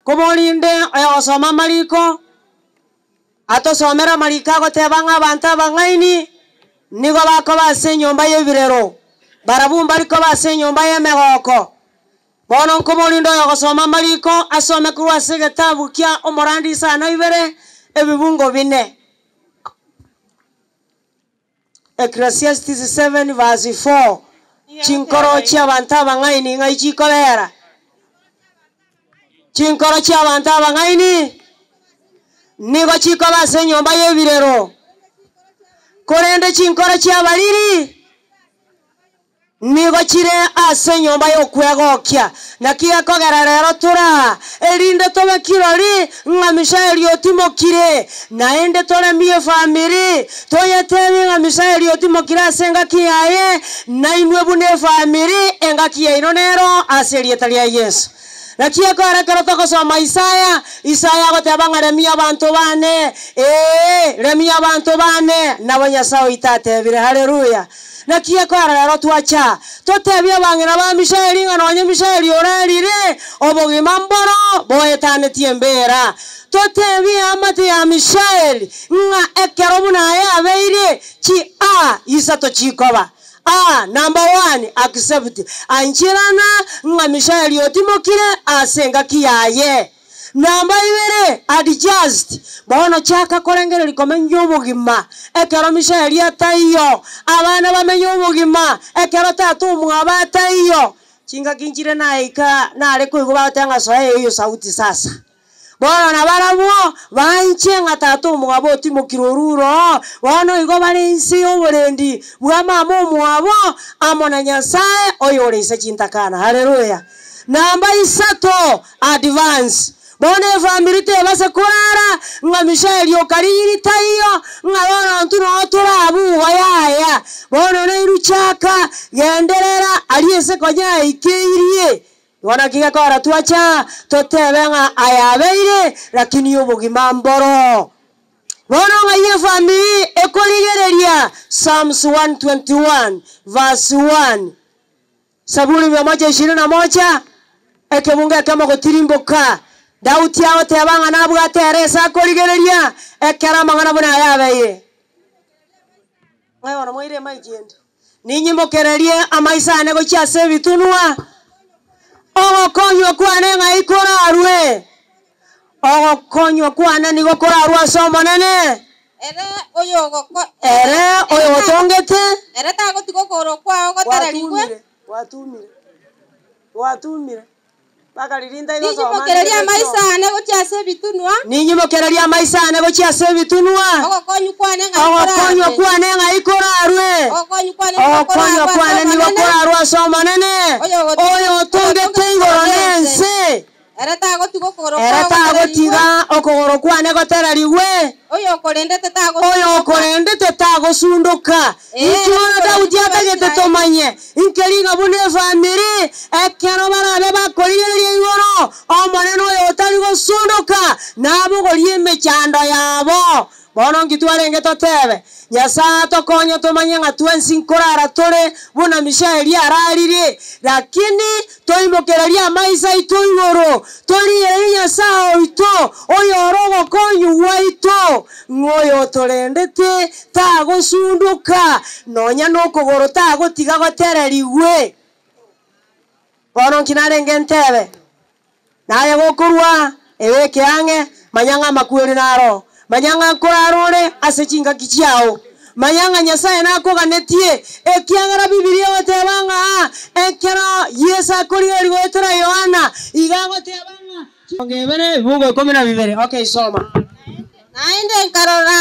Koborinde oyogosoma amariko, atosomere amariko agoteba ng'a abanto abang'aini nigo bakoba ase enyomba y'ebirero, barabwo mbari koba ase enyomba y'emegoko. Bono nkoborinde oyogosoma amariko asome korwa ase egetabu kia Omorandi isano ibere, ebibungo bine. Ecclesiastes 7 verse 4, Chinkoro chi'abanto abang'aini ng'ai chikobera? Chinkoro chi'abanto abang'aini nigo chikoba ase enyomba y'ebirero, korende chinkoro chi'abariri Nigo chire ase enyomba y'okwegokia. Naki gekogera rero tore aa, erinde tobe kirori ng'a Misaeli otimokire, naende toremie efamiri, toyetebie ng'a Misaeli otimokire ase engaki yaye, nainwe buna efamiri, engaki yaino nero ase erieta ria Yeso. Naki ekogera ekero togosoma Isaya, Isaya agoteba ng'a remia abanto bane, ee, remia abanto bane, nabo Nyasae oito atebire. Haleluya! Naki ekogera rero twacha, totebie abang'ina ba Mishaeli ng'a nonye Mishaeli orarire, obogima mboro boetanetie embeera. Totebie eamate ya Mishaeli ng'a ekero buna aya abeire, chi A isato chikoba. A, number one, accept, ancherana ng'a Mishaeli otimokire ase engaki yaye. Namba ibere, adjust, bono chaka korengereria komenya obogima ekero Mishaeli ataiyo, abana bamenye obogima ekero tata omwabo ataiyo. Chingaki nchire naika nare koigwa bagoteba ng'a soa eyo sauti sasa. Bono nabarabwo banche ng'a tata omwabo otimokire orure oo, bono igo bare inse y'oborendi bwa mama omwabo amo na Nyasae oyore ise chintakana. Haleluya! Namba isato, advance. Bono efamiri tebase korara ng'a Mishaeli okarigiri taiyo, ng'a bono intwe noo tore abwo igo yaya. Bono nairu chaka, genderera aria ase konya aikeirie. Igo naki gekogera twacha totebe ng'a aya abeire, lakini obogima mboro. Bono ng'ai efamiri ekorigereria Psalms 121 verse 1. Saburi mia moja ishirini na moja, ekebungo ekemo gotirimboka, Daudi agoteba ng'a nabwate ere ase akorigereria ekero amang'ana buna aya abeire. Ng'ai bono mwaire emaiki ende? Ninyimokererie amaiso ane gochia ase ebitunwa, ogokonywa kwane ng'ai korarwe? Ogokonywa kwane nigo korarwe ase Omonene. Ere oyogoko Ere oyotongete. Ere tagotiga okogoro kwao gotererigwe. Gwatumire, gwatumire, gwatumire. Mpaka riria ntaigosoma Ninyimokererie amaiso ane gochia ase ebitunwa. Ninyimokererie amaiso ane gochia ase ebitunwa. Ogokonywa kwane ng'ai Ogokonywa korarwe. kwane ng'ai korarwe. Ogokonywa kwane nigo Ogokonywa korarwe ase kwane nigo Omonene. korarwe ase Omonene, Oyotongete oyotongete igoro na ense. Ere tagotiga okogoro Ere kwao gotererigwe. tagotiga okogoro kwane gotererigwe. Oyokorendete tagosundoka. Oyokorendete tagosundoka. Ee, Inki bono Daudi okorendete atagete Abaisraeli. tomanye? Inki riga buna efamiri, ekero barabe bakorigereria igoro, Omonene oyo otari gosundoka nabogorie emechando yabo. Bono nki twarenge totebe? Nyasae atokonye tomanye ng'a twensi nkorara tore buna Mishaeli araririe, lakini toimokererie amaiso aito igoro, torigererie Nyasae oito, oyore ogokonywa gwaito, ng'a oyotorendete tagosunduka, nonya nokogoro tagotiga gotererigwe. Bono nki narenge ntebe? Naye gokorua ebeke ang'e, manya ng'a amakweri naro, manya ng'a nkorara ore ase chingaki chiao, manya ng'a Nyasae nakoganetie, ekiagera Bibilia egoteba ng'a ekero Yeso akorigereria goetera Yohana, iga agoteba ng'a. Chiongo ibere, ebibugo ikomi na bibere. Okay, soma. Naende nkarora,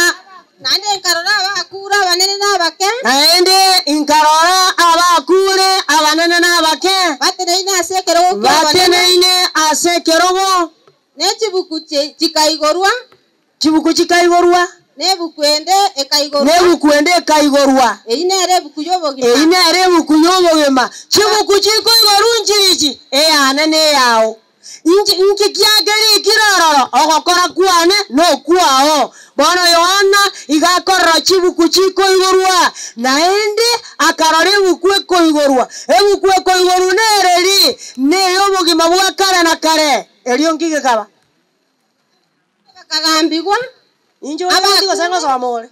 naende nkarora abakuure abanene na abake. Naende nkarora abakuure abanene na abake. Bateneine ase ekerogo ki'obonene. Bateneine ase ekerogo. Ne chibuku chikaigorwa. Chibuku chikaigorwa. Na ebuku ende ekaigorwa. Na ebuku ende ekaigorwa. Eyio nere ebuku y'obogima. Eyio nere ebuku y'obogima. Chibuku chikoigorwa nchiichi, eyane na eyao. Inche inki kiakerikire ororo? Ogokora kwane nokwao. Bono Yohana iga akorora chibuku chikoigorwa, naende akarora ebuku ekoigorwa. Ebuku ekoigorwa nereri? Ney'obogima bwa kare na kare. Erio nki gekaba? Bakagambigwa, Inche ore gose ngosoma ore?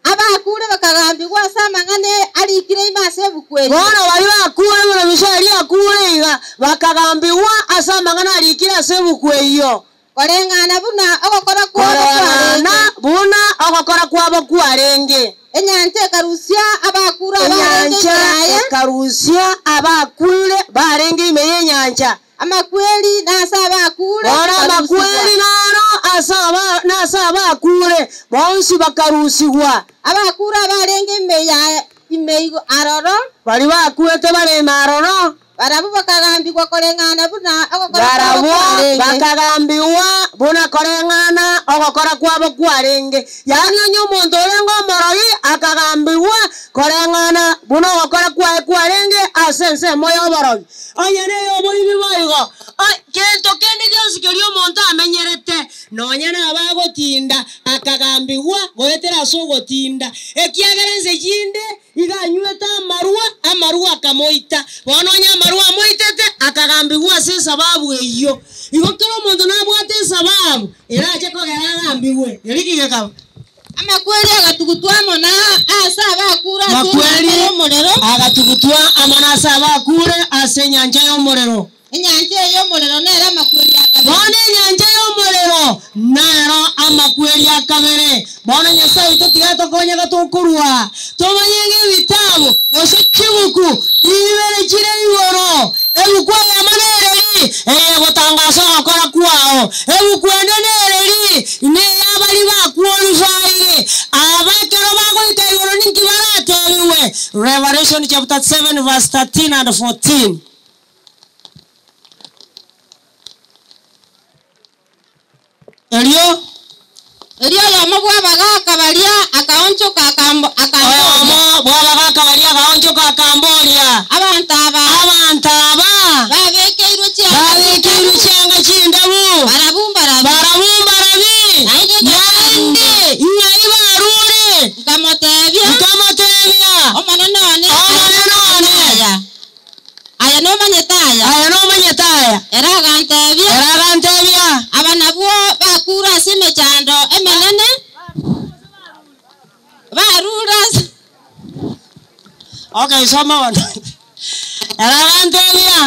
Abakure bakagambigwa ase amang'ana arikire ime ase ebuku eyio. Bono baria bakure buna Mishali akure iga, bakagambigwa ase amang'ana arikire ase ebuku eyio. Koreng'ana buna ogokora kwabo Koreng'ana kwarenge. buna ogokora kwabo kwarenge. Enyancha ekarusia abakure abarenge Enyancha ime yaye. ekarusia abakure barenge ime y'enyancha. Amakweri nase abakure Bono bakarusigwa. amakweri naro ase aba nase abakure bonsi bakarusigwa. Abakure abarenge ime ya ime igo aroro. Baria bakwete bare ime aroro. Barabwo bakagambigwa koreng'ana buna ogokora kwabo Barabwo kwarenge. bakagambigwa buna koreng'ana ogokora kwabo kwarenge. Yaani onye omonto orenge omorogi akagambigwa koreng'ana buna ogokora kwaye kwarenge ase ensemo ya oborogi. Onye na eyoboibi boigo, kento kende gionsi keria omonto amenyerete, nonya nabo agotinda akagambigwa goetera ase ogotinda. Ekiagera ense chinde iga anywete amarwa, amarwa akamoita. Bono onye amarwa amoitete, akagambigwa ase esababu eyio. Igo kera omonto nabwate esababu, erache kogera agambigwe. Eri gekaba. Amakweri agatugutwa amo na ase abakure ase Makweri enyancha y'omorero. agatugutwa amo na ase abakure ase enyancha y'omorero. Enyancha eye y'omorero nero amakweri akabere. Bono enyancha y'omorero nero amakweri akabere. Bono Nyasaye oito tiga tokonyeka tokorwa tomanye ng'a ebitabu gose chibuku ibere chire igoro. Ebuku eyemo nereri eyegotangasa ogokora kwao. Ebuku ende nereri neyabari bakworifaire aba ekero bagoika igoro ninki baratebiwe. Revelation chapter 7 verse 13 and 14. Erio Erio oyomo bw'abagaka baria akaonchoka akamboria. Oyomo bw'abagaka baria akaonchoka akamboria. Abanto aba. Abanto aba. Babekeirwe chianga Babekeirwe chianga chindabu. Barabwo mbarabi. Barabwo mbarabi. Naende Naende ng'ai barure. Nkamotebia. Nkamotebia. Omonene one. Omonene one. Aya. Aya nomanyete aya. Aya nomanyete aya. Ere agantebia. Ere agantebia. Aba nabwo bakure ase emechando emenene. Barure ase. Okay, soma bono. Ere agantebia.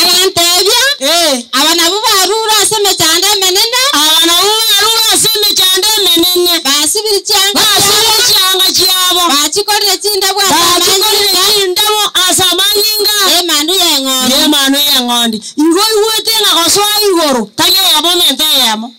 Agantebia. Aba nabwo barure ase emechando emenene. Aba nabwo barure ase emechando emenene. Basibire chianga Basibire chianga chiabo. Bachikorire chindabwo ase Bachikorire chindabwo ase amanyinga. Y'emanu y'eng'ondi. Y'emanu y'eng'ondi. Igo oigwete ng'a gosoa igoro tari eyemo menta eyemo.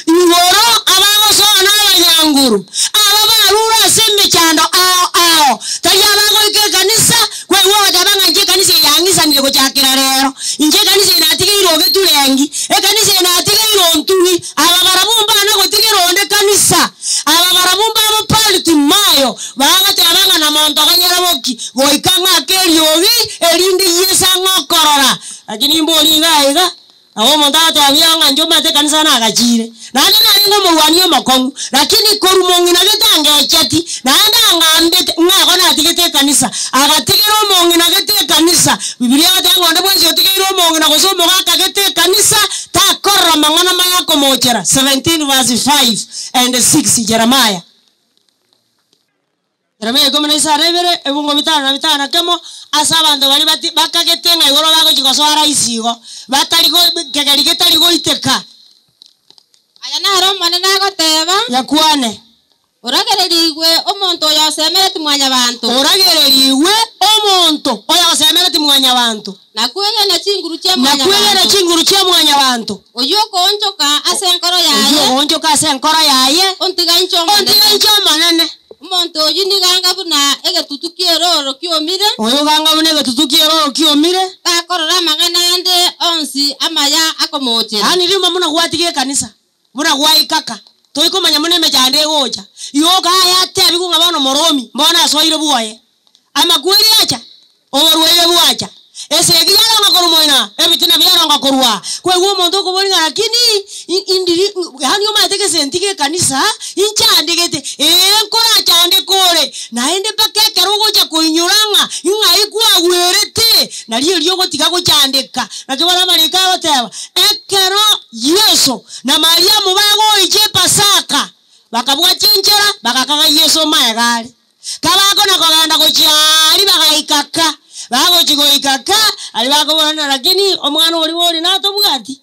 Igoro abagosoa na abanyanguru aba barure ase emechando ao ao tari abagoika ekanisa kwaigwa ogoteba ng'a inche ekanisa eye yang'isanire gochakera rero inche ekanisa eye natigeire ogeturengi ekanisa eye natigeire ontugi aba barabwo mbana gotigera onde kanisa aba barabwo mbabo Bartimayo bagoteba ng'a na monto ganyare boki goika ng'ake eriogi erinde Yeso ang'okorora lakini mbori iga iga Nabo omonto agatebia ng'a inche omanyete ekanisa nagachire, naende narenge omorwani omokong'u, lakini korwa mong'ina gete angecheti, naende angambete ng'a igo natigete ekanisa. Agatigera omong'ina gete ekanisa. Bibilia egoteba ng'a onde bwensi otigeire omong'ina gose omogaka gete ekanisa, takorora amang'ana maya akomochera, 17 verse 5 and 6 Jeremiah. Yeremia ikomi na isano na ibere, ebungo bitano na bitano na kemo, ase abanto baria bati bakagete ng'a igoro bagochia gosoa rahisi igo, batari go kegeri getari goiteka. Aya naro Omonene agoteba. Yakwane. Oragererigwe omonto oyosemereti mwanyabanto. Oragererigwe omonto oyosemereti mwanyabanto. Na kwegena chinguru chia Na kwegena mwanyabanto. chinguru chia mwanyabanto. Oyio okoonchoka ase enkoro yaye. Oyio okoonchoka ase enkoro yaye. Ontiga inche Omonene. Ontiga inche Omonene. Omonto oyio nigo anga buna egetutu ki'erooro kiomire. Oyo ganga buna egetutu ki'erooro kiomire. Takorora amang'ana ande onsi amaya akomochera. Yaani rimo buna gwatiga ekanisa, buna gwaikaka, toikomanya buna emechando egocha. Igo okaya atebigwe ng'a bono moromi, mbono asoire bwoye. Amakweri acha, oborwaire bwacha, esegi yaronga korwa moino, ebitina biaronga korwa aa. Kwaigwa omonto okoboria ng'a lakini indiri yaani omanyete gese ntige ekanisa, inchandegete, ee nkorachandeke ore, naende mpaka ekero ogocha koinyora ng'a ing'ai kwagwerete, nario erio ogotiga gochandeka. Naki bono amariko agoteba, ekero Yeso na Mariamu bagoicha Epasaka, bakabwatia enchera, bagakaga Yeso omaega are. Kabakona kogenda gochia aria bagaika ka, bagochia goika ka, aria bakoborana, lakini omwana oria bori natobwati?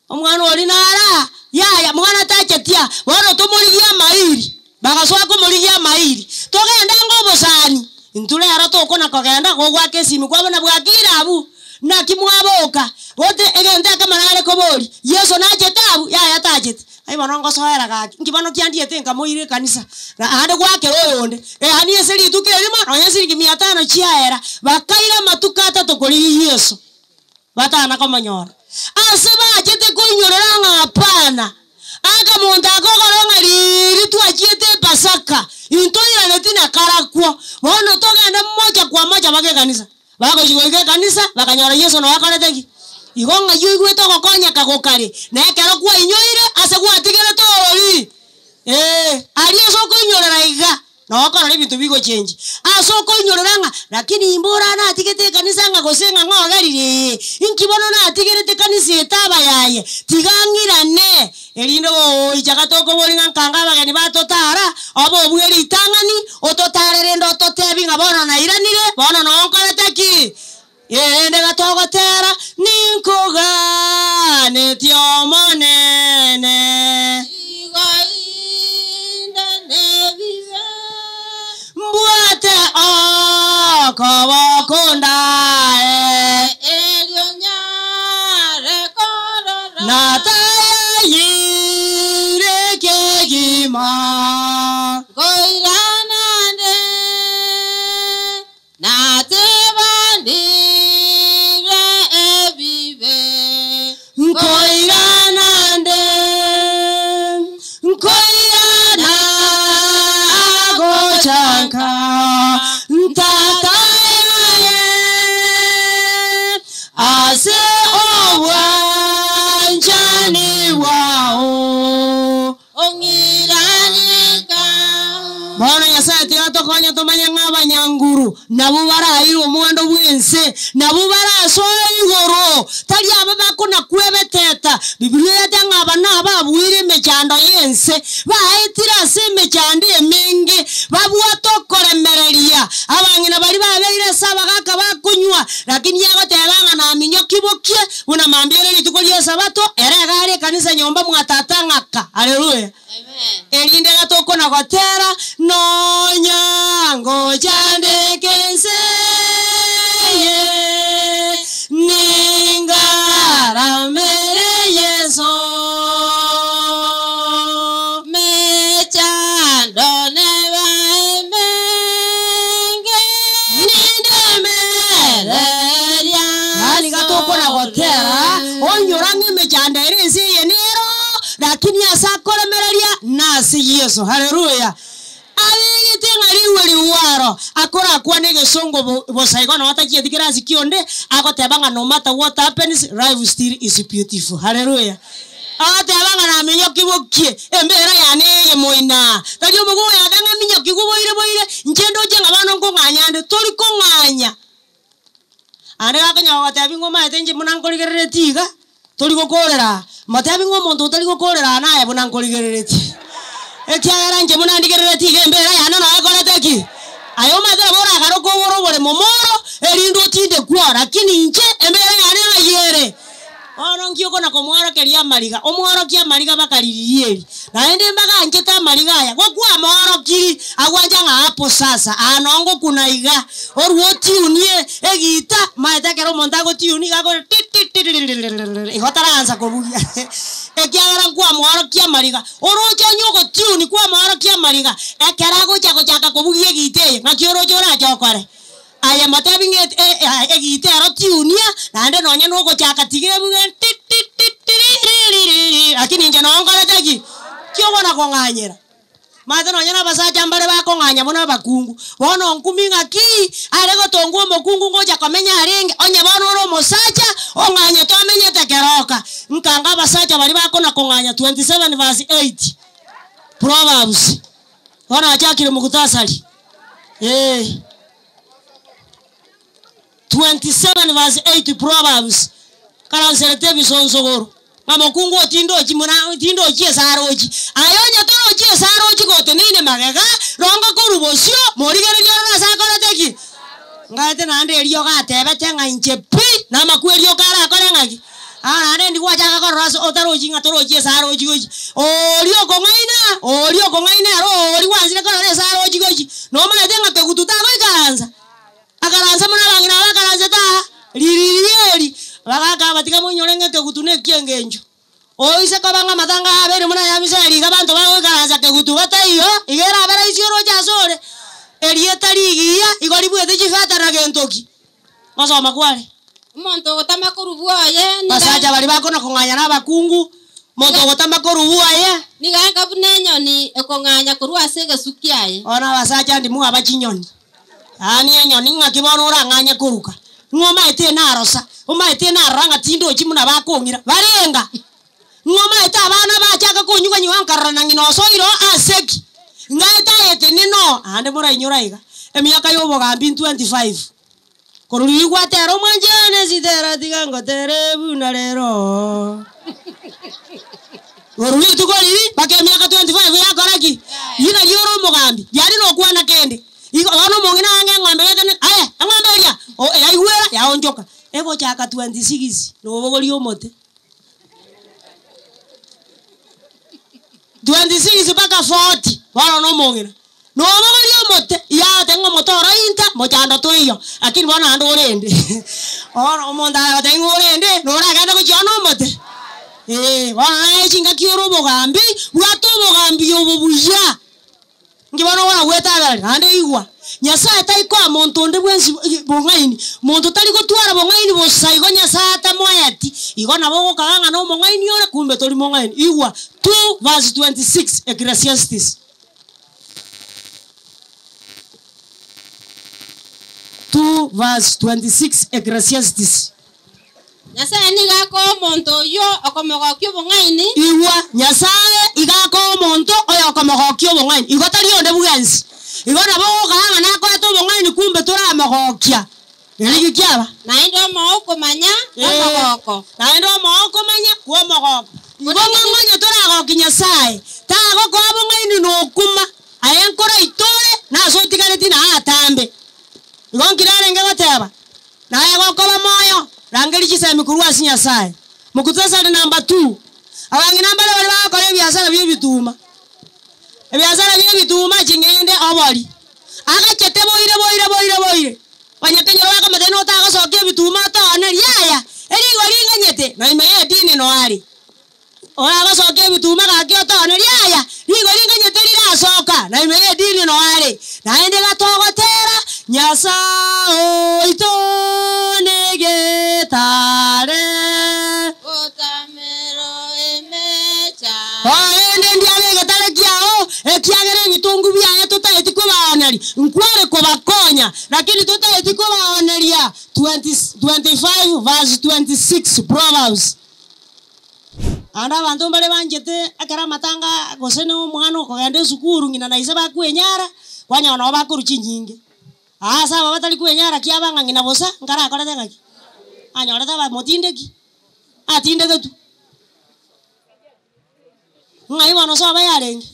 Omwana oria nare aa? Yaya, mwana tacheti aa, bono tomorigie amairi. Bagasoa komorigia amairi. Togende ango obosani. Intwe rero tokona kogenda gogoaka esimi kwabona bwakire abwo. Naki mwaboka? Gote egento ekemo nare koboria, Yeso nachete abwo? Yaya tacheti. Aye bono ngosoera gaki, inki bono kiandiete nkamoira ekanisa? Na aande gwakera oyonde, yaani ase rituko erimo nonya siringi mia tano chiaera, bakaira amatuko atato korigia Yeso, batana komonyora. Ase bachete koinyorera ng'a hapana, akamonto akogora ng'a riiri twachiete epasaka, intoiraneti na karakwo, bono togende moja kwa moja mpaka ekanisa. Bagochia goika ekanisa, bakanyora Yeso noyo akorete ki? Igo ng'ai oigwete ogokonyeka gokare, na ekero kwainyoire ase gwatigerete orori? Ee, aria ase okoinyorera iga, noo okorora ebinto bigochenji. Ase okoinyorera ng'a lakini imbora natigete ekanisa ng'a gose ng'a ng'ogerire ee, inki bono natigerete kanisa etaba yaye, tiga ng'irane. Erinde gocha gatokoboria ng'a nkango abageni batotara, obe obue ritang'ani, ototare rende ototebi ng'a bono nairanire, bono noo nkorete ki? Erinde gatogotera, Ninkoganetie Omonene. Igo inde nebibe. Mbwate okoboko ndae. Erio nyare korora. Natayayire kegima. Nkoirana nde, natebanire ebibe. Nkoirana nde, nkoirana gochanka, ntatayaye ase obwanchani bwao. Ong'iranika. Bono Nyasae tiga tokonye tomanye ng'a abanyanguru nabwo barairwe omwando bw'ense, nabwo barasoe igoro, tari aba bakona kwebeteta. Bibilia eyete ng'a aba nababuire emechando y'ense, baetire ase emechando emenge, babwate okoremereria. Abang'ina baria babeire ase abagaka bakonywa, lakini agoteba ng'a naminyoki bokie, buna mambia ere rituko ri'Esabato, ere iga are ekanisa nyomba mwa tata ng'aka. Haleluya! Erinde gatokona gotera, Nonya ngochandeke ense eye, ningaramere Yeso. Mechando neba emenge, nindemereria. Yaani gatokona gotera, onyora ng'a emechando ere ense eye nero. Lakini ase akoremereria nase Yeso. Haleluya! Abegete ng'a rigwe rigwaro, akorakwane egesongo bo bosa igo nonya tachieti kerasi kionde, agoteba ng'a no matter what happens, life still is beautiful. Haleluya! Agoteba ng'a naminyoki bokie, embera yane eye moinaa. Tari omokungu oyogoteba ng'a minyoki boire boire, inche ndoche ng'a bono nkong'anya nde, tori kong'anya. Aande gakonyara gogotebia ng'a omanyete inche buna nkorigereretie iga, tori gokorera aa. Motebi ng'a omonto otari gokorera aa naye buna nkorigereretie. Ekiagera inche buna ndigereretie iga embera yane noyo ekorete ki? Aye omanyete nabo oragaroke ogore oboremo omoro, erinde otindekwe oo, lakini inche embera yane ng'ai ere? Bono nki okona komworokeria amariga? Omworokie amariga baka riria eri. Naende mbaganchete amariga aya, gokwamoorokiri, agwancha ng'a hapo sasa, aa noo ngokuna iga. Orue otiunie egita, omanyete ekero omonto agotiunia iga akore tititiriririririri, igo taraansa kobugia ekiagera nkwamworokia amariga. Oroche onye ogotiuni kwamworokia amariga, ekero agocha gochaka kobugia egita eye, ng'aki oroche orache okore? Aye motebi ng'a egiita ero tiunia, naende nonya nogochaka tiga ebuge ti-ti-ti-ti-ri-ri-ri-ri, lakini inche noo nkorete ki? Kiobona kong'anyera. Omanyete nonya na abasacha mbare bakong'anya buna abakungu. Bono nkumi ng'aki are gotongwa omokungu ngocha komenya arenge, onye bono ore omosacha ong'anyete omenyete keroka. Nkanga abasacha baria bakona kong'anya 27 verse 8 Proverbs. Bono achakire mukhtasari. Ee. 27 verse 8 Proverbs, karanserete ebisonsogoro. Ng'a mokungu o tindochi muna tindochi ase arochi. Aye onye torochi ase arochi goteneine magega, rongo korwa bosio, morigererie orore ase akorete ki? Ngaete naende erio gatebete ng'a inche pi, namakweri oka arakore ng'aki? Aa naende ndi gwachaka korora ase otarochi ng'a torochi ase arochi gochia. Oria okong'aina, oria okong'aina ere oria gwansire korora ase arochi gochia, nomanyete ng'a kegutu tagoikaransa? Akaransa buna abang'ina aba bakaransete aa, ririri eri, bagaka abatiga moinyore ng'a ekegutu neki'engencho. Oise koba ng'a amatanga aya abeire buna aya Misiri, iga abanto bagoikaransa kegutu bataiyo, iga erabe rahisi oroche asore. Erieta rigiya igo ribuete chifeta na gento ki? Gosoma kware. Omonto ogotama korwa bwoye nigo Abasacha baria bakona kong'anya na abakungu, omonto ogotama korwa bwoye. Nigo anga buna enyoni ekong'anya korwa ase egesu kiaye. Bono abasacha ndimwaba chinyoni. Yaani enyoni ng'aki bono orang'anye koruka? Ng'a omaete narosa, omaete narora ng'a tindochi buna bakong'ira. Barenga! Ng'a omaete abana bachaka konyuganyuga nkarora na ng'ina osoire oo ase ki? Ng'aete aye tenena oo, naende morainyore aiga, emiaka ya obogambi 25. Korwa riria gwatera omwanchi one sitera tiga ngotere buna rero. Korwa rituko riria mpaka emiaka 25 yakora ki? Riria nario ore omogambi, riari nokwana kende. Igo bono omong'ina ang'e eng'ombe getene, aye eng'ombe eria, o yaigwera yaonchoka, egochaka 26 nobogoria omote. 26 mpaka 40, bono na omong'ina. Nobogoria omote, yagoteba ng'a omote oro inta, mochando toiyo, lakini bono naende orende. Bono omonto aragotebie ng'a orende, noragende gochia one omote? Eeh, bono naye chingaki ore obogambi, bwata obogambi obo buya. Inki bono ogwete abereri? Naende igwa, Nyasae taikoa monto onde bwensi bong'aini, monto tari gotwara bong'aini bosa igo Nyasae atamoeti. Igo nabo ogokaga ng'a nomong'aini ore, kumbe tori mong'aini. Igwa, 2 verse 26 Ecclesiastes. 2 verse 26 Ecclesiastes. Nyasae nigo akoa omonto oyio okomogokia obong'aini. Igwa, Nyasae iga akoa omonto oyokomogokia obong'aini, igo tari onde bwensi. Igo nabo ogokaa ng'a nakoete obong'aini kumbe toramogokia. Erigi kiaba. Naende omoa okomanya kw'omogoko. Naende omoa okomanya kw'omogoko. Igo ng'a ng'onye toragokie Nyasae, tagokoa bong'aini nokuma, aye nkoraitore nase otigaretie na aatambe. Igo nkire arenge goteba, Naye gokoba moyo, rangeria chisemi korwa ase Nyasae. Mukhtasari number 2, Abang'ina mbare baria bagokora ebiasara bi'ebituma. Ebiasara bi'ebituma, ching'ende, obori. Agachete boire boire boire boire. Abanyakenyoro bakamotebia notagosokia ebituma otoone, yaya, erigori ring'anyete, na ime y'edini noyo are. Oragosokia ebituma gaki otoone, yaya, rigori ring'anyete rirasoka, na ime y'edini noyo are. Naende gatogotera, Nyasae oito negetare. Korende ndiabe egetare kiao, ekiagera ebitongu biaye totaeti kobaoneria, nkware kobakonya, lakini totaeti kobaoneria. 25 verse 26 Proverbs. Naende abanto mbare banchete ekero amatanga gose na omwana okogenda esukuru ng'ina na ise bakwenyara, kwanyora nabo bakorwa chinyinge. Aa ase aba batari kwenyara kiaba ng'a ng'ina bosa, nkarakorete ng'aki? Anyorete abamotindeki, atindegetwe. Ng'ai bono sobo yarenge?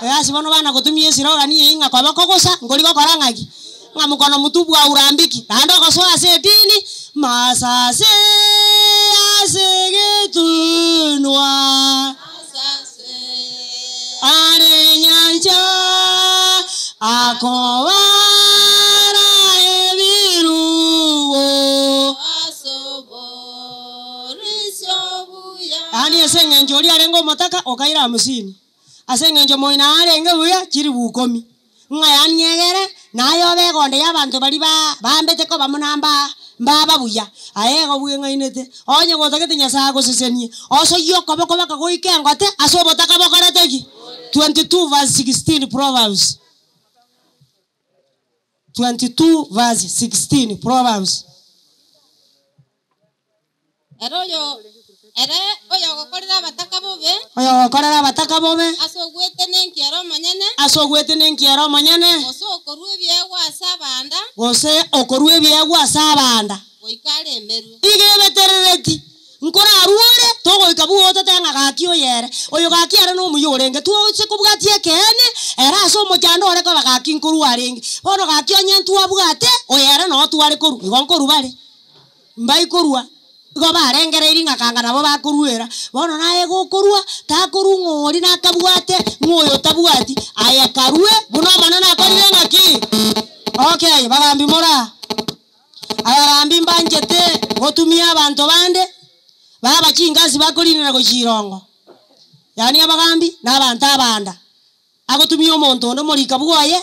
Egasi bono bana gotumia esirogani eye ng'a koba kogosa, nkori gokora ng'aki? Ng'a mokono motubu aurambiki, naende ogosoa ase edini, masase ase egetunwa, are enyancha, akobara ebirubo. Yaani ase engencho oria arenge omotaka okaira hamsini, ase engencho moino arenge buya chilifu ikomi, ng'a yaani egere naye obe egonde y'abanto baria ba bambete koba buna mba mbaba buya, aye igo bweng'ainete. Onye gotagete Nyasaye agosesenie, osoyie okoboko baka goika engote ase obotaka bokorete ki? 22 verse 16 Proverbs. 22 verse 16 Proverbs. Ere oyo, ere oyogokorera abataka bobe. Oyogokorera abataka bobe. Ase ogwetena enkiera omonyene. Ase ogwetena enkiera omonyene. Gose okorua ebiegwa ase abanda. Gose okorua ebiegwa ase abanda. Goika aremerwe. Iga ebeterereti. Nkorarue ore, togoika bwogo totebe ng'a gaki oyo ere, oyo gaki ere nomuya orenge. Twose kobwatia ekeene, ere ase omochando ore koba gaki nkorwa arenge. Bono gaki onye ntwabwate, oyo ere noo tware korwa, igo nkorwa bare? Mbaikorwa. Igo barengereirie ng'a kanga nabo bakoruera. Bono naye gokorua, takorwa ng'a oria nakabwate, ng'a oyo tabwati. Aye karue, buna Omonene akorire ng'aki? Okay, bagambi more aa. Abagambi mbanchete gotumia abanto bande, baba chingasi bakorinera gochia irongo. Yaani abagambi na abanto abanda. Agotumia omonto onde omorika bwoye,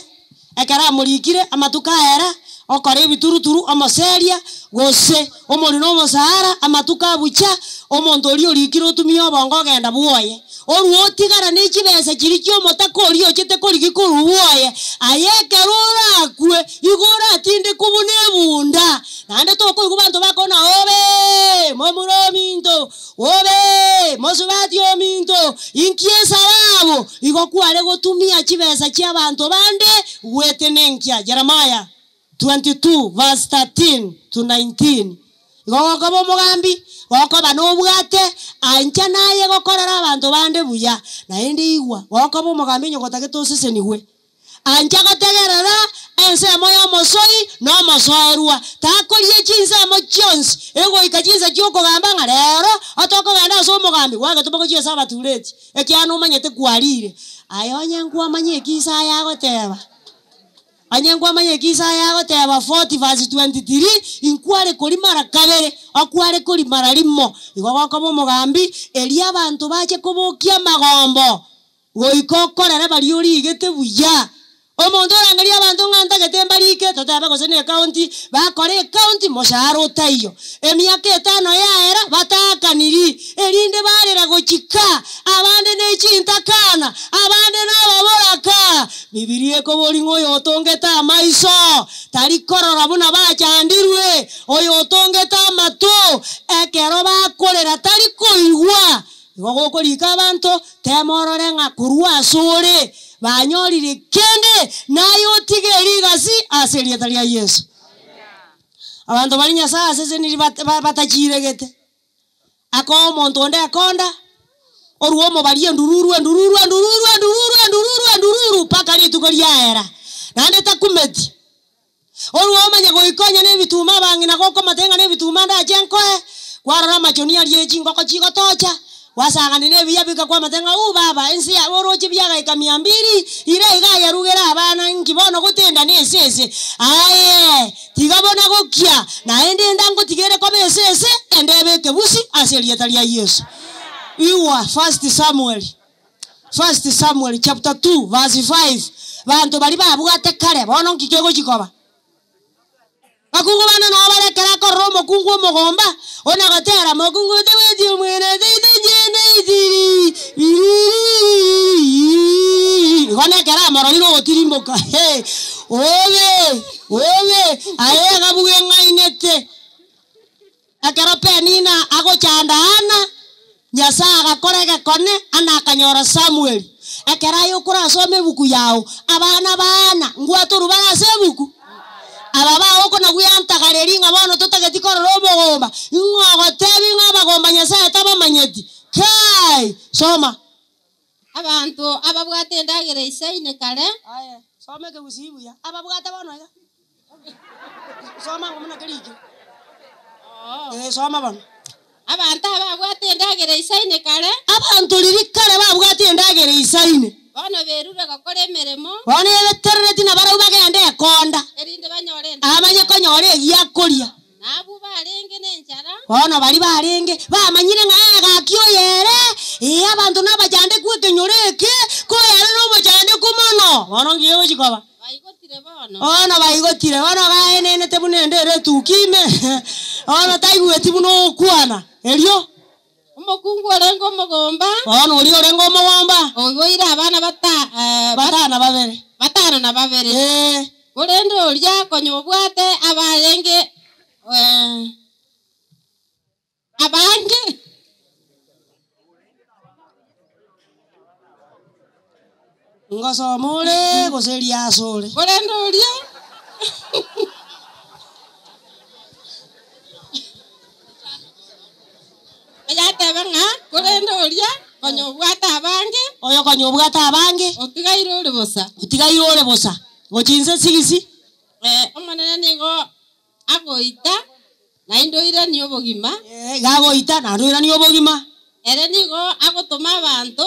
ekero amorikire amatuko aera, okora ebituruturu, omoseria, gose omori na omosahara, amatuko abucha, omonto oria orikire otumia obongo ogenda bwoye. Orwo otigara ne chibesa chiria chi'omotaka oria ochete korigia korwa bwoye, aye ekero orakwe, igo oratindekwe buna ebunda. Naende tokoigwa banto bakona, Obe! Momura ominto! Obe! Mosubati ominto! Inki esababu igo kware gotumia chibesa chi'abanto bande gwetenenkia? Jeremiah 22 verse 13 to 19. Igo gokoba omogambi, gokoba nobwate, ancha naye gokorera abanto bande buya. Naende igwa, gokoba omogambi onye gotagete osesenigwe. Ancha gotegerera ensemo y'omosoi na omosoerwa, takoria chinsemo chionsi, egoika chinsa chi'okogamba ng'a rero otokogenda ase omogambi, gwagetoma gochia ase abatureti, ekiagera nomanyete kwarire. Aye onye nkwamanya eki Isaya agoteba. Onye nkwamanya eki Isaya agoteba 40 verse 23, inkware korimara kabere, okware korimara rimo, igo gokoba omogambi, erio abanto bache kobokia amagombo, goika okorere baria origete buya. Omonto orangerie abanto ng'a ntagete mbarike, totebe gose ne ecounty, bakore ecounty moshahara otaiyo. Emiaka etano yaera, bataakaniri, erinde barera gochika, abande ne chintakana, abande nababoraka. Bibilia ekoboria ng'a oyotongete amaiso tari korora buna bachandirwe, oyotongete amato ekero bakorera tari koigwa. Igo gokorika abanto, tema orore ng'a korwa asore banyorire kende, naye otige rigasi ase erieta ria Yeso. Abanto baria Nyasae asesenirie batachiregete. Akoa omonto onde ekonda, orua omobaria endururu, endururu, endururu, endururu, endururu, endururu, mpaka rituko riaera, naende takumeti. Orua omanye goika onye nebituma abang'ina gokomata ng'a nebituma ndache nkoe, kwarora amachoni aria e chingoko chigotocha, Gwasang'anire nebiya bikakwamate ng'a, Uu baba, ense ya oroche biagaika mia mbiri, ira iga ayarugere abana, inki bono gotenda nesese? Aye, tiga bona gokia, naende enda ngotigere koba esese, ende ebe ekebusi ase erieta ria Yeso. Igwa, First Samuel, First Samuel chapter 2 verse 5, banto baria babwate kare, bono nki kegochi koba? Bakungu bande nao bare ekero akorora omokungu omogomba, ona gotera, Mokungu tebweti omwene teito inche neitiri, riririririri. Igo nekero amororire ogotirimboka, he, obe, obe, aye agabuga eng'ainete. Ekero Penina agochanda Ana, Nyasae agakora egekone, Ana akanyora Samweli. Ekero aye okorasome ebuku yao, abana ba Ana ngwatorwa bare ase ebuku? Aba bao okona-gweantagareria ng'a bono totageti korora omogomba, ing'o ogotebi ng'a abagomba Nyasae tabamanyeti? Kai! Soma. Abanto ababwate endagera eisaine kare. Aye, soma ekegusii buya. Ababwate bono iga. Soma ango buna kerikire. Eh, soma bono. Abanto ababwate endagera eisaine kare. Abanto riria kare babwate endagera eisaine. Bono berure gokora emeremo. Bono ebeterereti nabarabwo bagende ekonda. Erinde banyore endagera. Amanye konyora egiakoria. Na abwo barenge nenchara. Bono baria barenge bamanyire ng'a egaki oyo ere, ee, abanto nabachandeku ekenyoro eke, ko ere nomochandeku mono. Bono nki egochi koba? Baigotire bono. Bono baigotire, bono baenenete buna ende ere etuki ime, bono taigweti buna ogokwana. Erio. Omokungu orenge omogomba. Bono oria orenge omogomba. Oiboire abana batano babere. Batano na babere. Ee. Korende oria konya obwate abarenge abange. Ngosoma ore gose riaso ore. Korende oria. Oyokonya obwate abange. Otigaire ore bosa. Otigaire ore bosa. Gochia inse sigisi. Omonene nigo agoita, naende oiranie obogima. Iga agoita, naende oiranie obogima. Ere nigo agotoma abanto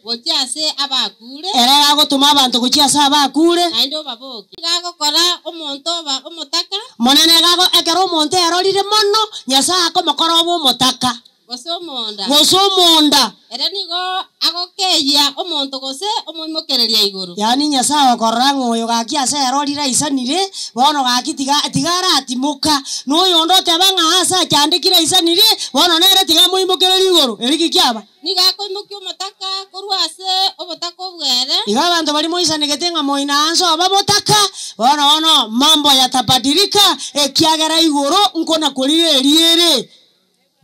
gochia ase abakure. Ere agotoma abanto gochia ase abakure. Naende obabokie. Nigo agokora omonto oba omotaka. Omonene iga ekero omonto erorire mono, Nyasae akomokora obe omotaka. Gose omonda. Gose omonda. Ere nigo agokeyia omonto gose omoimokereria igoro. Yaani Nyasae okorora ng'a oyo gaki ase erori raisanire, bono gaki tiga tiga aratimoka, na oyonde oteba ng'a ase achandekire aisanire, bono nere tiga amoimokererie igoro. Eri ki kiaba? Nigo akoimokia omotaka korwa ase obotaka obwere. Igo abanto baria moisanegete ng'a moina anse oba botaka, bono bono mambo yatabadilika, ekiagera igoro nkona korire eriere.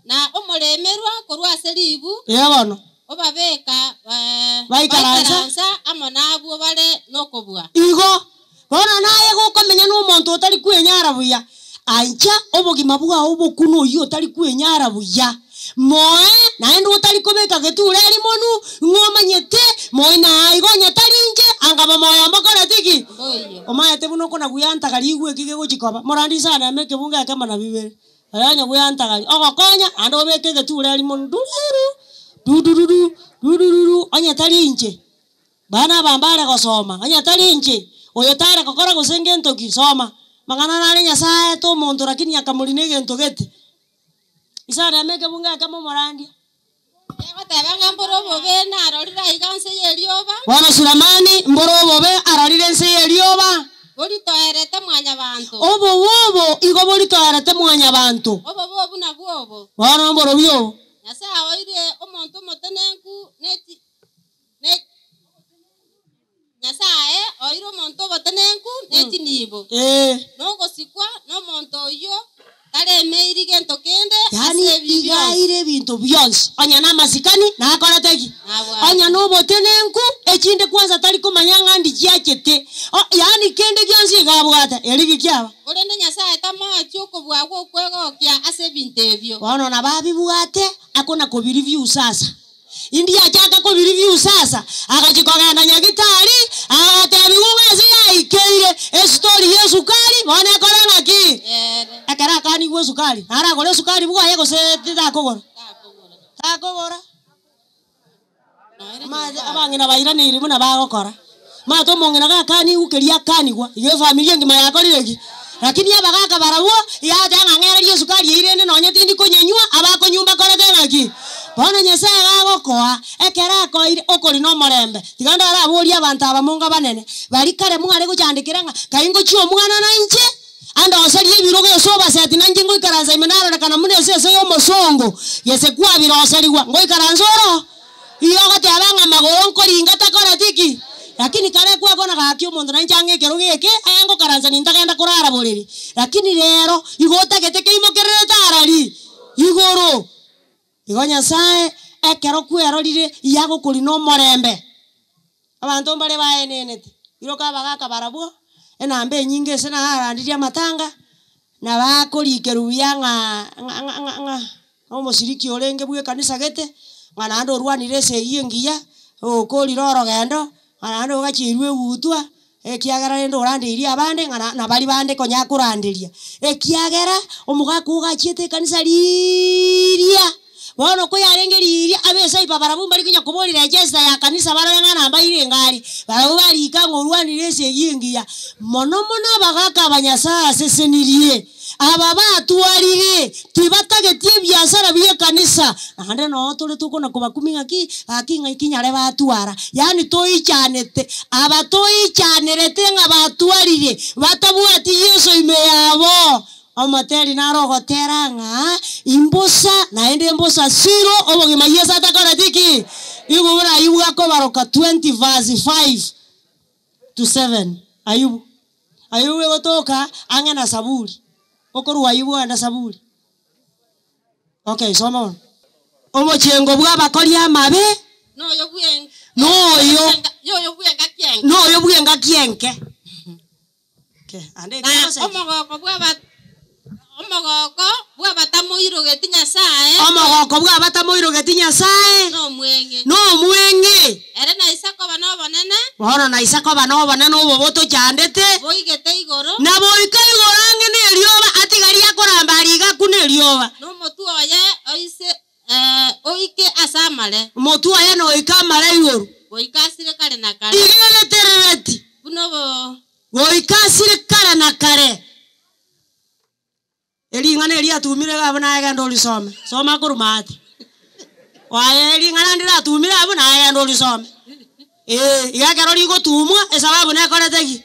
Na omoremerwa korwa ase ribu, Ee bono. obabeka Baikaransa. baikaransa amo nabwo bare nokobua. Igo bono naye gokomenya nomonto otari kwenyara buya, ancha obogima bwao bokune oyio otari kwenyara buya. Moe naende otari kobeka geture eri monwe, ng'a omanyete moe na igo onye tari inche, anga bomoyo mbokoreti ki? Mboiyo. Omanyete buna okona gweantaga rigwe eki gegochi koba. Morandi sana ime ekebungo ekemo na bibere. Oyonya bw'entagari ogokonya, naende obeke egetureri monwe, dururu, dudururu, dudururu, onye tari inche. Bana aba mbare gosoma, onye tari inche, oyo tare gokora gose ngento ki, soma. Amang'ana nare Nyasae aete omonto lakini akamorina egento gete. Isana ime ekebungo ekemo omorandia. Egoteba ng'a mbore obobe narorire aiga nse y'erioba. Bono Sulemani mbore obobe arorire ense y'erioba. Boritoerete mwanyabanto. Obobe obo igo boritoerete mwanyabanto. Obobe obo nabwo obo. Bono mborobio obo. Nyasae oire omonto omotenenku ne chi ne Nyasae oire omonto obotenenku ne chinibo, Ee. na ogosikwa nomonto oyio taremeiri gento kende Yaani ase ebi iga bionsi. aire ebinto bionsi, onye namasikani nakorete ki? Nabwate. Onye nobotenenku, echinde kwanza tari komanya ng'a ndi chiachete. O yaani kende gionsi iga abwate, eri ki kiaba? Korende Nyasae tamoeti okobua gw'okwegokia ase ebinto ebio. Bono nabo abibwate, akona kobireview sasa. Indiachaka kobireview sasa, agachia kogenda nyagitari, agatebigwa ng'a ase yaikeire, estori y'esukari bono ekore ng'aki? Ere. Ekero akanigwe esukari, naragore esukari bwaye gose titakogora? Takogora. Takogora. Noere Omanyete nyomba. abang'ina bairaneire buna bagokora. Omanyete omong'ina gakanigwe keria akanigwa, igo efamiri engima yakorire ki? Lakini abagaka barabwo, iga agateba ng'a ng'ererie esukari eyio rende nonye tindi konyenywa, abakonywa mbakorete ng'aki? Bono Nyasaye gagokoa, ekero akoeire, okori na omorembe. Tiga ndaraborie abanto aba monga banene, baria kare mware gochandekera ng'a kai ngochia omwana nainche, andoserie ebirogo ase obaseti nainche ngoikaransa ime narorekana buna esese y'omosongo, gese kwabiroserigwa, ngoikaransa oro? Igo ogoteba ng'a magoro nkoringa takoreti ki? Lakini kare kwakona gaki omonto nainche ang'e ekerogo eke, aye ngokaransa nintagenda korara borere. Lakini rero, igo otagete keimokererete arari? Igoro. Igo Nyasae ekero kwerorire iga agokorina omorembe. Abanto mbare baenenete, iroka abagaka barabwo, enamba enyinge ase narandirie amatanga, na bakorikerwa buya ng'a ng'a ng'a ng'a ng'a omosiriki orenge bw'ekanisa gete, ng'a naende orwanire esegi engiya, okorire orogendo, ng'a naende ogachierwe egutwa, ekiagera rende orandeirie abande ng'a na nabaria bande konya akoranderia. Ekiagera, omogaka ogachiete ekanisa riiiria. Bono koyarenge riiria, abesaipa barabwo mbari konya koborera echesa ya kanisa barore ng'a nambaire engari, barabwo barika ng'a orwanire esegi engiya. Mono mono abagaaka aba Nyasae asesenirie, aba batwarire, tibatageti ebiasara bi'ekanisa, naende noo tore tokona kobakumia ng'aki, gaki ng'ai kinyare batwara. Yaani toichanete, aba toichanerete ng'a batwarire, batabwati Yeso ime yabo. Omoteri naro ogotera ng'a, Imbosa, naende imbosa siro, obogima Yeso atakoreti ki? Igo buna Ayubu akobaroka 20 verse 5 to 7. Ayubu. Ayubu egotoka ang'e na Saburi. Okorwa Ayubu ogende Saburi. Okay, soma bono. Omochengo bw'abakori amabe. Noyo bw'en- Noyo. Noyo bw'engaki enke. Noyo bw'engaki enke. Na omogoko bw'aba omogoko bw'abatamoirogeti Nyasae. Omogoko bw'abatamoirogeti Nyasae. Nomweng'e. Nomweng'e. Ere Bono naisa koba nobonene obo botochandete. Boigete igoro. Na boika igoro ang'e nerioba, atigarie akoramba aria iga akune erioba. Nomotwe oye oise oike ase amare. Omotwe oye noike amare igoro. Goika asire kare na kare. Iga egeterereti. Buna obo. Goika asire kare na kare. Ering'ana eri atumire iga abwo naye genda orisome, soma korwa maate. Aye ring'ana ndire atumire abwo naye genda orisome. Eeh, iga ekero rigotumwa esababu nekorete ki?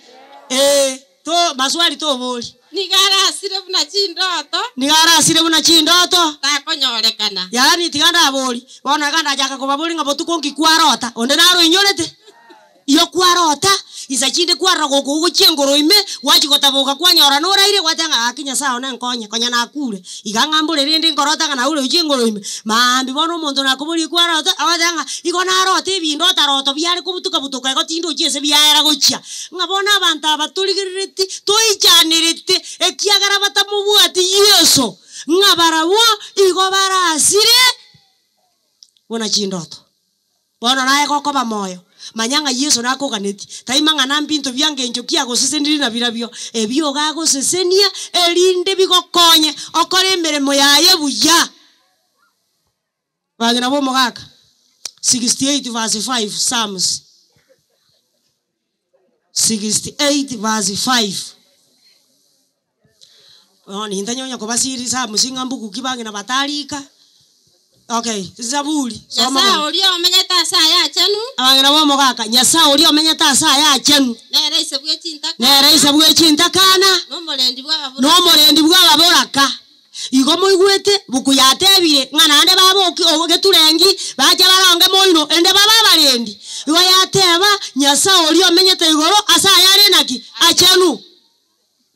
Eeh, to maswali tobori. Nigo arasire buna chindoto. Nigo arasire buna chindoto. Takonyorekana. Yaani tiga ndabori, bono iga ndachaka kobaboria ng'a botuko nki kwarota, onde naro oinyorete? Iyo kwarota, insa chinde kwarora gokogwa gochia engoro ime, gwachia gotaboka kwanyora noraire, gwateba ng'a gaki Nyasae one nkonye, konya nakure. Iga ng'a mbore rende nkorota ng'a naure gochia engoro ime. Maambia bono omonto nakoborie kwarota, agoteba ng'a igo narota ebinto otaroto biare kobutuka butuka igo tindochi ase biaera gochia. Ng'a bono abanto aba torigerereti, toichanerete, ekiagera batamobwati Yeso, ng'a barabwo igo barasire buna chindoto. Bono naye gokoba moyo, manya ng'a Yeso nakoganetie. Tai mang'ana mbinto bia ngencho ki agosesenirie na birabio, ebio iga agosesenia, erinde bigokonye okore emeremo yaye buya. Bang'ina b'omogaka 68 verse 5 Psalms 68 verse 5. Bono nintanyonya kobasiria Psalms ng'a mbuku ki bang'ina batarika. Okay, Zaburi, soma Nyasae mono. oria omenyete ase aya achenu. Abang'ina b'omogaka, Nyasae oria omenyete ase aya achenu. Nere ise bwe chintakana. Nere ise bwe chintakana. Nomorendi bw'ababoraka. Nomorendi bw'ababoraka. Igo moigwete, buku yatebire, ng'a naende baboki geturengi, bache baronge moino, erinde babe abarendi. Igo yateba, Nyasae oria omenyete igoro ase ayare naki? Achenu.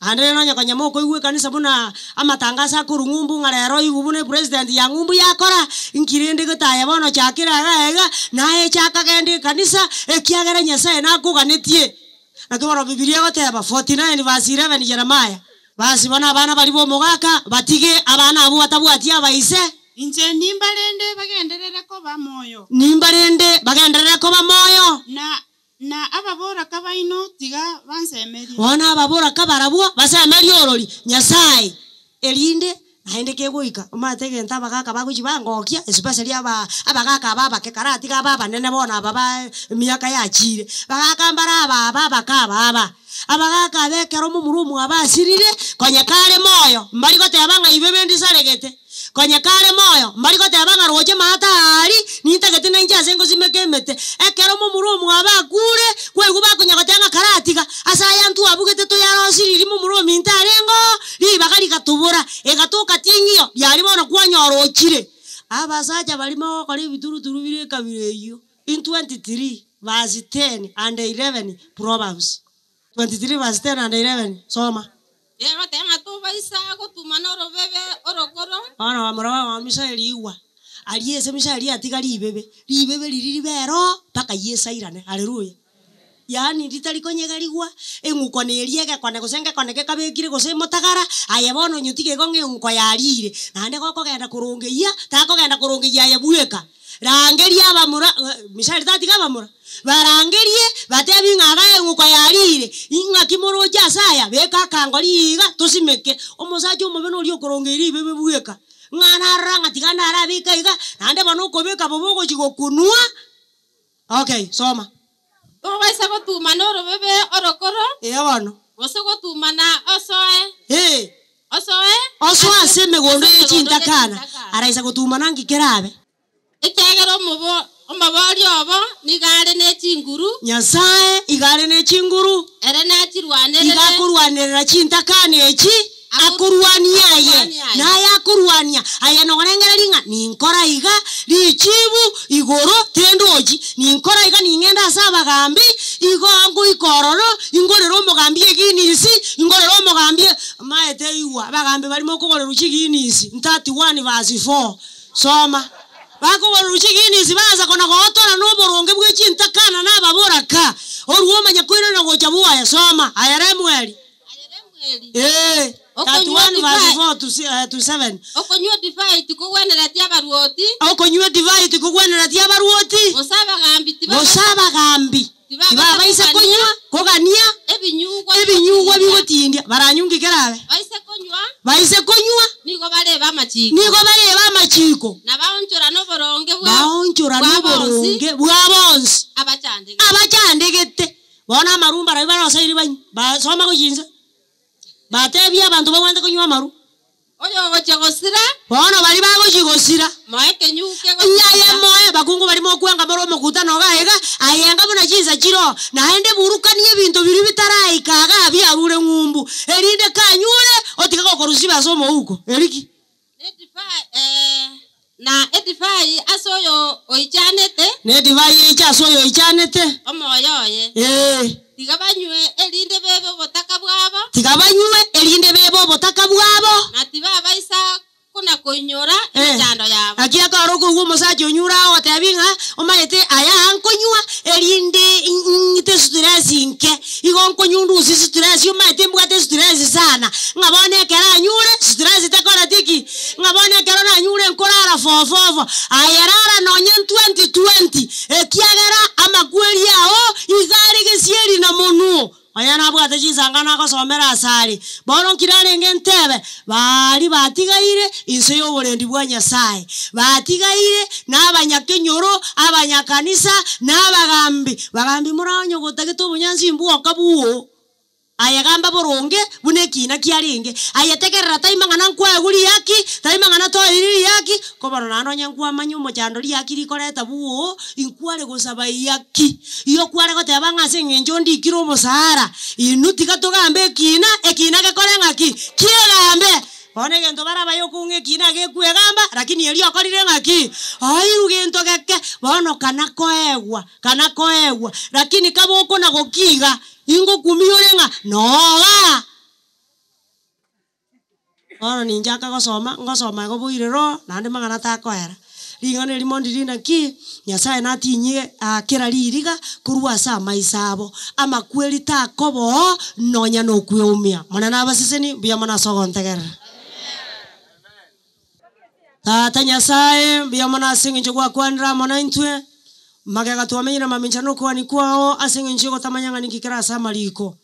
Naende rero onye konya mokoigwa ekanisa buna amatangaso akorwa ng'umbu ng'a rero oigwe buna epresident ya ng'umbu yakora, inki rende getaye bono chakire iga iga, naye chaka genda ekanisa, ekiagera Nyasaye nakoganetie. Naki bono Bibilia egoteba, 49 verse 11 Jeremiah, Basi bono abana baria b'omogaka batige abana abwo batabwati abaise. Inche nimbarende bagenderere koba moyo. Nimbarende bagenderere koba moyo. Na Na ababoraka baino tiga bansemerie. Bono ababoraka barabwo basemerie orori Nyasae, erinde naende kegoika omanyete egento abagaka bagochia bangokia, especially aba abagaka aba abake karatiga abe abanene bono aba ba emiaka yachiire, bagaka mbare aba aba abake aba aba. Abagaka aba ekero momura omwabo asirire, konya kare moyo, mbari goteba ng'a ibe bendisaregete. Konya kare moyo, mbari goteba ng'a roche maate aaria, nintagete nainche ase ngosimeka emete. Ekero momura omwabo akure, kwaigwa bakonya goteba ng'a karatiga, ase aya ntwabugete toyarosiririe momura ominto arenge oo, ribaga rigatobora, egatoka ting'io, riaria bono kwanyora ochire. Abasacha baria mogokora ebituruturu bire ekabira eyio, in 23 verse 10 and 11 Proverbs 23 verse 10 and 11, soma. Egoteba ng'a tobaisa gotuma norobebe orokoro. Bono bamura baba Misaeli igwa, aria ase Misaeli atiga ribebe, ribebe riria ribe ero mpaka Yeso airane. Haleluya! Yaani ritari konyegerigwa, eng'uko neria egekone gose ngekone gekabekire gose emotagara, aye bono onyotige igo ng'a eng'uko yariire. Naende gokogenda korongeyia, takogenda korongeyia aye bweka. Rangeria abamura, Misaeli tatiga abamura. Barangerie, batebi ng'a iga eng'uko yariire, ing'aki moroche ase aya? Beka akangori iga, tosimeke. Omosacha omobe noria okorongeria ribe bweka, ng'a narora ng'a tiga narabeke iga, naende bono okobeka bobe ogochia gokunwa. Okay, soma. Tobaisa gotumana orobebe orokoro. Ee bono. Gose gotumana osoe. Ee. Osoe. Osoe ase emegondo ye chintakana, araisa gotumana nki kerabe? Ekiagera omoboria obo nigo are ne chinguru. Nyasae iga are ne chinguru. Ere nachirwanerere. Iga akorwanerera chintakana echi, akorwanie aye, naye akorwania aye norengereria ng'a ninkora iga, richibu igoro tindochi, ninkora iga ning'ende ase abagambi, igo ngoika ororo, ingorere omogambi eginisi, ingorere omogambi Omanyete igwa, abagambi baria mokogorerwa chiginisi, 31 verse 4. Soma. Bakoborerwa chiginisi baansa kona gootora noboronge bwe chintakana na ababoraka, orue omanye koirana gocha bwoye. Soma. Aye Lemueli. Ee. 31 verse 4 to to 7. Okonywa edivai tikogwenereti abaruoti. Okonywa edivai tikogwenereti abaruoti. Gose abagambi Gose abagambi. Tibabaisa konywa, kogania ebinyugwa bigotindia. Baranywe nki kerabe? Baise konywa, Baise konywa, nigo barebe amachiko. Nigo barebe amachiko. Na baonchorane oboronge bwa Baonchorane bwa bonsi oboronge bwa bonsi abachandegete. Abachandegete. Bono amaru mbarabwo baroseiri banywe. Basoma gochia inse. Batebie abanto bagwenerete konywa amaru. Oyogochia gosira. Bono baria bagochia gosira. Moe ekenyugu Inye aye kegosira. moe, bakungu baria mokwenga more omokutano iga iga, aye enga buna chinsa chiroo, naende burukanie ebinto biria bitaraika igaa biarure ng'umbu, erinde kanyure otige gokorusia chibesa omouko. Eri ki? Nedivai, eh, na edivai ase oyo oichanete. Na edivai eiche ase oyo oichanete. Omoyo oye. Ee. Tiga banywe, erinde bebe obotaka bwabo. Tiga banywe, erinde bebe obotaka bwabo. Na tibabaisa kona-koinyora Eh. emechando yabo. Naki ekero okoigwa omosacha onyure agotebia ng'a omanyete aya aa nkonywa erinde ng'ite stress nke, igo nkonywa ndusie stress, omanyete mbwate stress sana, ng'a bono ekero anyure stress tekoreti ki? Ng'a bono ekero nanyure nkorara fofofo, aye rara nonye 2020, ekiagera amakweri ao iga are gesieri na monwe. Onye nabwate chinsangano agosomera asare, bono nki narenge ntebe? Baria batigaire inse y'oborendi bwa Nyasae, batigaire nabanyakenyoro, abanyakanisa, na abagambi. Bagambi moraonye gotagete obonyansi mbwoka bwoo. Aye gamba boronge buna ekiina kiarenge. Aye tegerera tai mang'ana nkwaegwe riaki, tai mang'ana toeiri riaki, ko bono naende onye nkwamanya omochando riaki rikoreta bwoo, inkware gosaba iyaki. Igo kware goteba ng'a ase eng'encho ndikire omosara, inwe tiga togambe ekiina, ekiina gekore ng'aki? Kiegambe. Bono egento barabaye okong'a ekiina gekwegamba, lakini erio okorire ng'aki? Oirwe gento geke, bono kana koegwa, kana koegwa, lakini kabe okona gokiga, ingokumia ore ng'a nogaa. Bono ninchaka gosoma, ngosoma igo boire roho, naende mang'ana takoera. Ring'ana erimo ndiri naki, Nyasaye natinyie kera ririga korwa ase amaiso abo, amakweri takoba oo nonya nokweumia. Monene abaseseni, mbuya mono ase ogontegerera. Tata Nyasaye, mbuya mono ase eng'encho gwakwanire amo naintwe, magega twamenyire mamincha nokoani kwao ase eng'encho yogotamanya ng'a ninki kere ase amariko.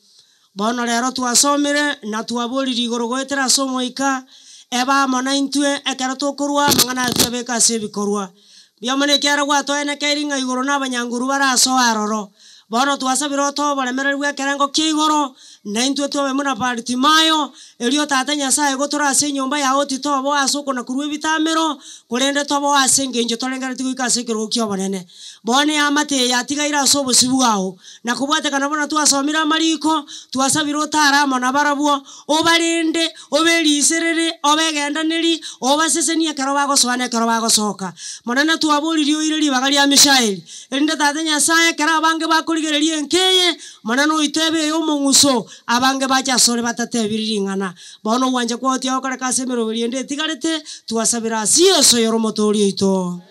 Bono rero twasomire na twaboririe igoro goetera ase Omoika, ebe amo naintwe ekero tokorwa amang'ana aya tuyabeke ase ebikorwa. Mbuya mono ekiagera gwatoenekeiri ng'a igoro nabanyanguru barasoe aroro. Bono twasabire otoe oboremereri bw'ekerengo kia igoro, naintwe tobe buna Bartimayo, erio Tata Nyasae gotore ase enyomba yao titoboa ase okona-korua ebitamero, korende toboe ase engencho torengereretie goika ase ekerogo ki'obonene. Bono eamate eye yatigaire ase obosio bwao, na kobwatekana buna twasomire amariko, twasabire otare amo nabarabwo, obarende, oberiserere, obegendaneri, obasesenie ekero bagosoa na ekero bagosoka. Monene twaboririe oire ribaga ria Mishaeli, erinde Tata Nyasae ekero abange bakorigereria enka eye, Monene oito ebe ey'omong'uso, abange bache asore batatebiri ring'ana. Bono ogwancha kwao tiagokoreka ase emeroberio ende etigarete, twasabire ase Yeso oyore Omotoori oito.